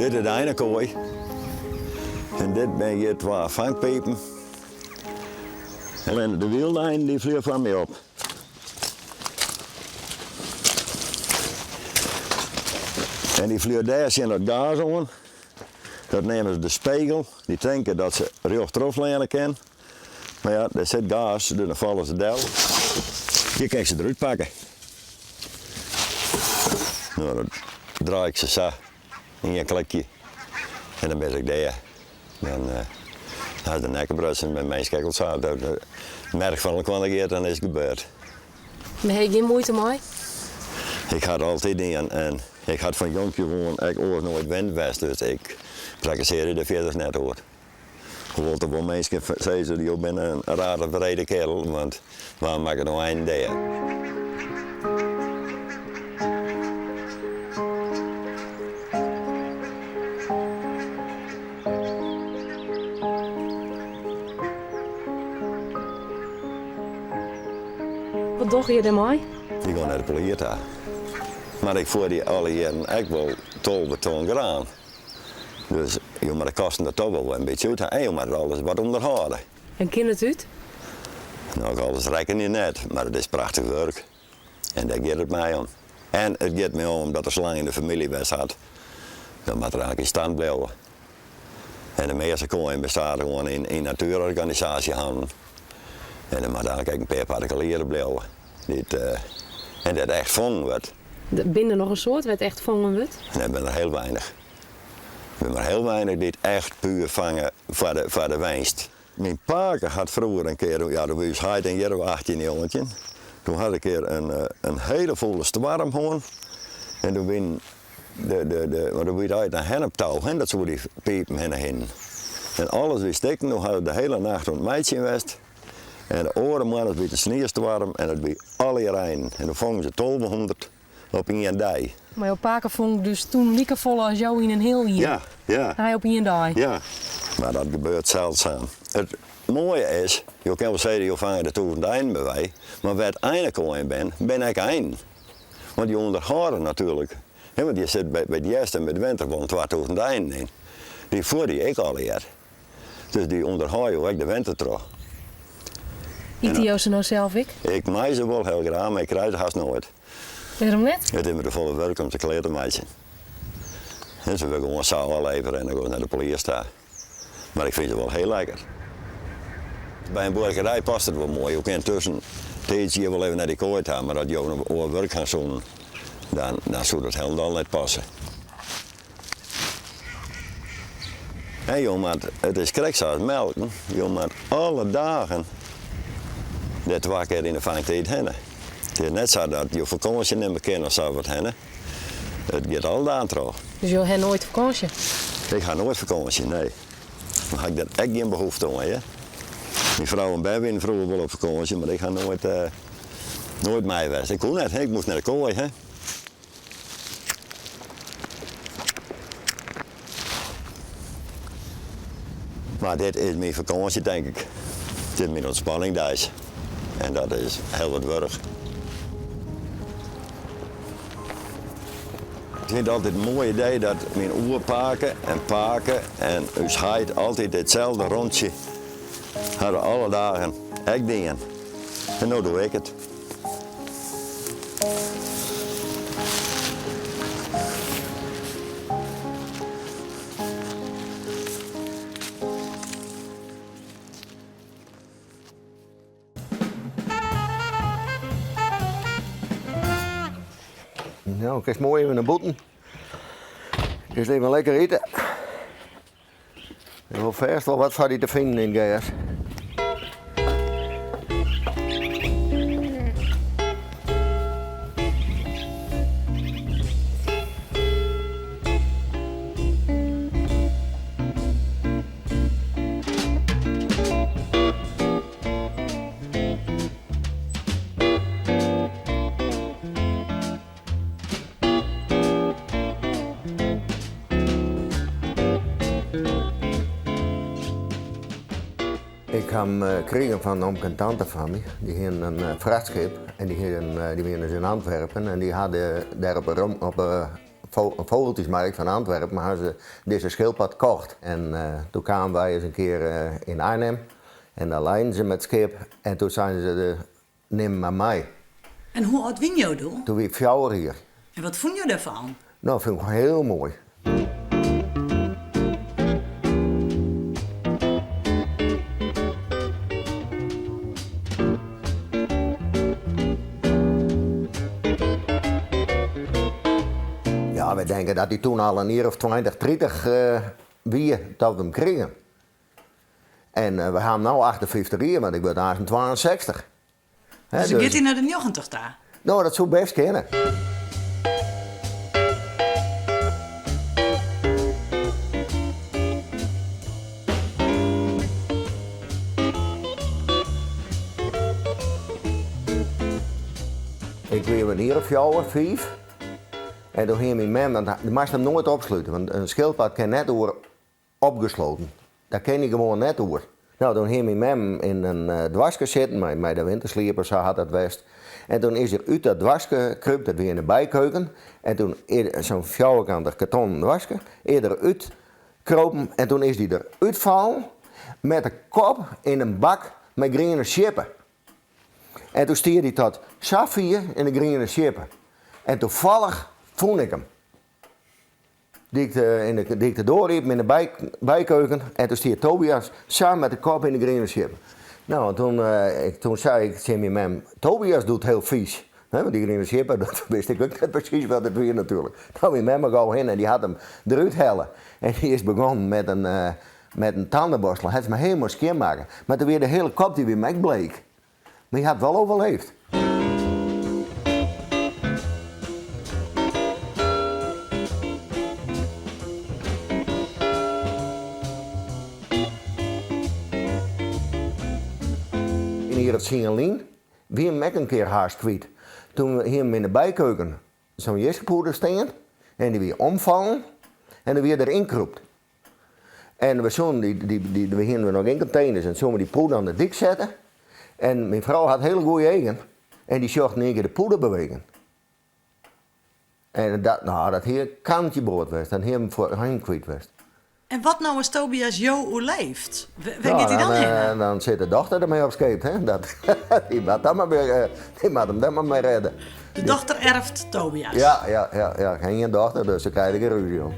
Dit is de einekoai. En dit binne hjir twa fangpipen. En de wylde einen dy fleane foar my op. En dy fleane dêr tsjin dat gaas oan. Dat neame se de spegel. Dy tinke dat se rjochttroch fleane kin. Mar ja, dêr sit gaas, dus dan falle se del. Hjir kin ik se derút pakke. No, dan draai ik se sa ien klikje en dan bin ik dea. Dan uh, ha se de nekke brutsen, by minsken ek al sa. De merch fan elkoar giet, dan is it gebeurd. Dêr ha je gjin muoite mei? Ik ha it altyd dien en ik ha it fan jonkje oan ek oars noait wend west, dus ik prakkesearje der fierders net oer. Hoewol't der wol minsken sizze, jo binne in rare wrede kerel, want wa makket no einen dea? Wat dogge je dêrmei? Dy gean nei de poelier ta. Mar ik foer dy alle jierren ek wol 12 ton graan. Dus jo moatte de kosten der toch wol in bytsje út ha en jo moatte alles wat ûnderhâlde. En kin it út? No, ik alles rekkenje net, mar it is prachtich wurk. En dêr giet it my om. En it giet my om dat er sa lang yn de famylje west hat, dan moat er eigentlik yn stand bliuwe. En de measte koaien bestaat gewoan yn yn natuerorganisaasje hannen. En der moat eigentlik ek in pear partikulieren bliuwe dy't en dêr't echt fongen wurdt. Binne der noch in soad wêr't echt fongen wurdt? Nee, binne der hiel weinich. Der binne mar hiel weinich dy't echt puer fange foar de, foar de winst. Myn pake hat froeger in kear, ja, doe wie ús heit in jier of 18, 19, doe hat in kear in, in hele folle stoarm hân en doe wienen de, de, de, want doe wie it altyd in henneptou, hè, dat se oer dy pipen hinne hienen. En alles wie stikken, doe hat it de hele nacht oan it meitsjen west. En de oare moarns wie it in sniestoarm en it wie allegear einen. En doe fongen se tolvehûndert op ien dei. Mar jo pake fong dus toen likefolle as jo yn in hiel jier? Ja, ja. Hy op ien dei? Ja, mar dat gebeurt zeldzaam. It moaie is, jo kinne wol sizze jo fange de tûzen einen by wy, mar wêr't einekoaien binne, binne ek einen. Want jo ûnderhâlde natuerlik, hè, want je sit by it hjerst en by de winter wol in 2000 einen yn. Dy fuorje je ek allegear. Dus dy ûnderhâlde jo ek de winter troch. Ite jo se no sels ek? Ik mei se wol hiel graach, mar ik krij se hast noait. Wêrom net? It is my te folle wurk om se klear te meitsjen. En se wurde gewoan sa ôflevere en dan gean se nei de poeliers ta. Mar ik fyn se wol hiel lekker. By in buorkerij past it wol moai. Jo kinne tuskentiids hjir wol even nei dy koai ta, mar as jo noch oar wurk ha soenen, dan, dan soe dat hielendal net passe. En jo moat, it is krekt sa as melken, jo moat alle dagen dêr twa kear yn de fangtiid hinne. It is net sa dat jo fakânsje nimme kinne of sa wat hinne. It giet alle dagen troch. Dus jo ha noait fakânsje? Ik ha noait fakânsje, nee. Mar ha ik dêr ek gjin behoefte oan, hear. Myn frou en bern wienen froeger wol op fakânsje, mar ik ha noait, noait mei west. Ik koe net, ik moast nei de koai, hè. Mar dit is myn fakânsje, tink ik. Dit is myn ûntspanning deis. En dat is hiel wat wurdich. Ik fyn it altyd in moai idee dat myn oerpake en pake en ús heit altyd itselde rûntsje hawwe alle dagen ek dien. En no doe ik it. No, kinst moai even nei bûten. Kinst even lekker ite. Der is wol fêst wol wat foar dy te finen yn it gers. Ik ha him krigen fan omke en tante fan my. Dy hienen in frachtskip en dy hienen, dy wienen dus yn Antwerpen en dy hadden dêr op 'e rom, op 'e. Vogeltjesmarkt fan Antwerpen ha se dizze skilpad kocht. En doe kamen wy ris in kear yn Arnhem en dan leinen se mei it skip en toen seinen se nim mar mei. En hoe âld wiene jo doe? Doe wie ik fjouwer jier. En wat fûn jo dêrfan? No, fûn ik hiel moai. Ja, wy denke dat hy toen al in jier of 20, 30 wie dat we him krigen. En we ha him no 58 jier, want ik wurd aanst 62. Dus dan giet hy nei de 90 ta? No, dat soe bêst kinne. Ik wie in jier of fjouwer, fiif. En doe hie myn mem, want do moatst him noait opslute, want in skilpad kin net oer opgesloten. Dêr kin hy gewoan net oer. No, doe hie myn mem yn in doaske sitten, mei de winterslieper, sa hat dat west. En toen is er út dat doaske krûpt, dat wie yn de bykeuken, en toen sa'n fjouwerkantich kartonnen doaske, is er út kropen en toen is dy der útfallen met de kop yn in bak mei griene sjippe. En toen stie dy tot safier yn de griene sjippe. En toevallig fûn ik him. Die ik de, in de, die ik de doar iepen yn de bykeuken en toen stie Tobias sa met de kop yn de griene sjippe. Nou, en toen, ik, toen sei ik tsjin myn mem, Tobias doet heel vies. Hè, want dy griene sjippe, dat wist ik ek net presys wat it wie natuerlik. Nou, myn mem gau hinne en dy hat him derút helle. En dy is begonnen met in, met in tandenborstel. Hat se him hielendal skjinmakke. Mar toen wie de hiele kop dy wie him ek bleek. Mar hy hat wol overleefd. Yn jier of tsien lyn wie him ek in kear haast kwyt. Toen hie him yn de bykeuken sa'n jiskepûde stean en dy wie omfallen en der wie der ynkrûpt. En we soenen dy, dy, dy, we hienen we noch gjin konteners en soenen we dy pûde oan de dyk sette. En myn frou hat hiele goede eagen en dy sjocht yn ien kear de pûde bewegen. En dat, nou, dat hie kantje board west, dan hie him foar him kwyt west. En wat no as Tobias jo oerleeft? Wêr giet hy dan hinne? Dan sit de dochter dermei opskeept. Hè? Dat, dy moat dan mar wer, dy moat him dan mar mei rêde. De dochter erft Tobias? Ja, ja, ja, ja. Ik ha ien dochter, dus se krije der gjin rúzje om.